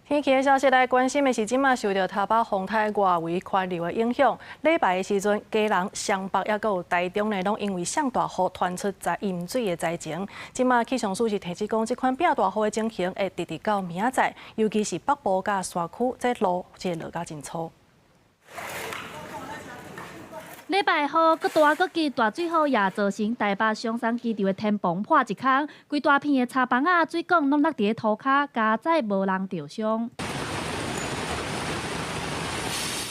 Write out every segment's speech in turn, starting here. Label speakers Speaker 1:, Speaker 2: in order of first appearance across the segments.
Speaker 1: 天氣的消息來關心的是，這馬受著台北風台外圍環流的影響，禮拜的時陣，基隆、雙北抑閣有台中呢，攏因為降大雨傳出在淹水的災情。這馬氣象署是提醒講，這款變大雨的情形會直直到明仔載，尤其是北部佮山區，這路這落甲真粗。
Speaker 2: 禮拜雨閣大閣急，大水雨也造成台北松山機場的天棚破一空，規大片的柴房仔、水管攏落佇咧塗跤，佳哉無人著傷。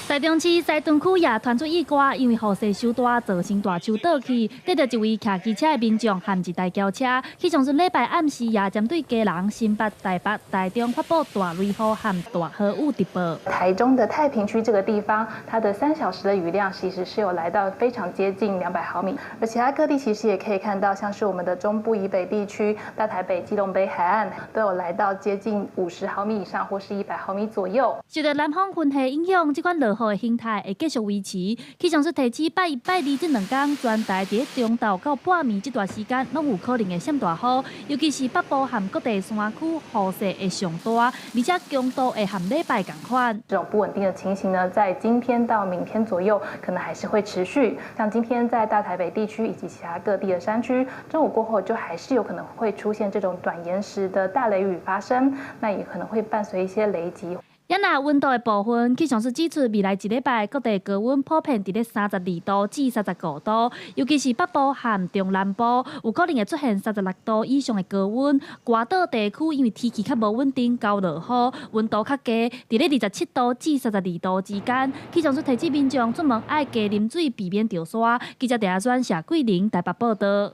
Speaker 2: 台中市西屯區也傳出意外，因為雨勢傷大，造成大樹倒去，硩著一位騎機車的民眾和一台轎車。氣象署禮拜暗時也針對基隆、新北、台北、台中發布大雷雨和大豪雨特報。
Speaker 3: 台中的太平區這個地方，它的3小時的雨量其實是有來到非常接近200毫米，而其他各地其實也可以看到，像是我們的中部以北地區、大台北、基隆北海岸都有來到接近50毫米以上或是100毫米左右。
Speaker 2: 受著南方雲系影響，這款落雨的形態會繼續維持。氣象署提醒，拜一、拜二這兩天，全台佇中晝到半暝這段時間，攏有可能會閃大雨，尤其是北部和各地山區雨勢會上大，而且強度會和禮拜仝款。
Speaker 3: 這種不穩定的情形呢，在今天到明天左右，可能還是會持續。像今天在大台北地區以及其他各地的山區，中午過後就還是有可能會出現這種短延時的大雷雨發生，那也可能會伴隨一些雷擊。
Speaker 2: 咱若溫度的部分，氣象署指出，未來一禮拜各地高溫普遍佇咧32度至35度，尤其是北部和中南部，有可能會出現36度以上的高溫。外島地區因為天氣較無穩定，較落雨，溫度較低，佇咧27度至32度之間。氣象署提醒民眾出門愛加啉水，避免著沙。記者鄭阿專、謝桂玲台北報導。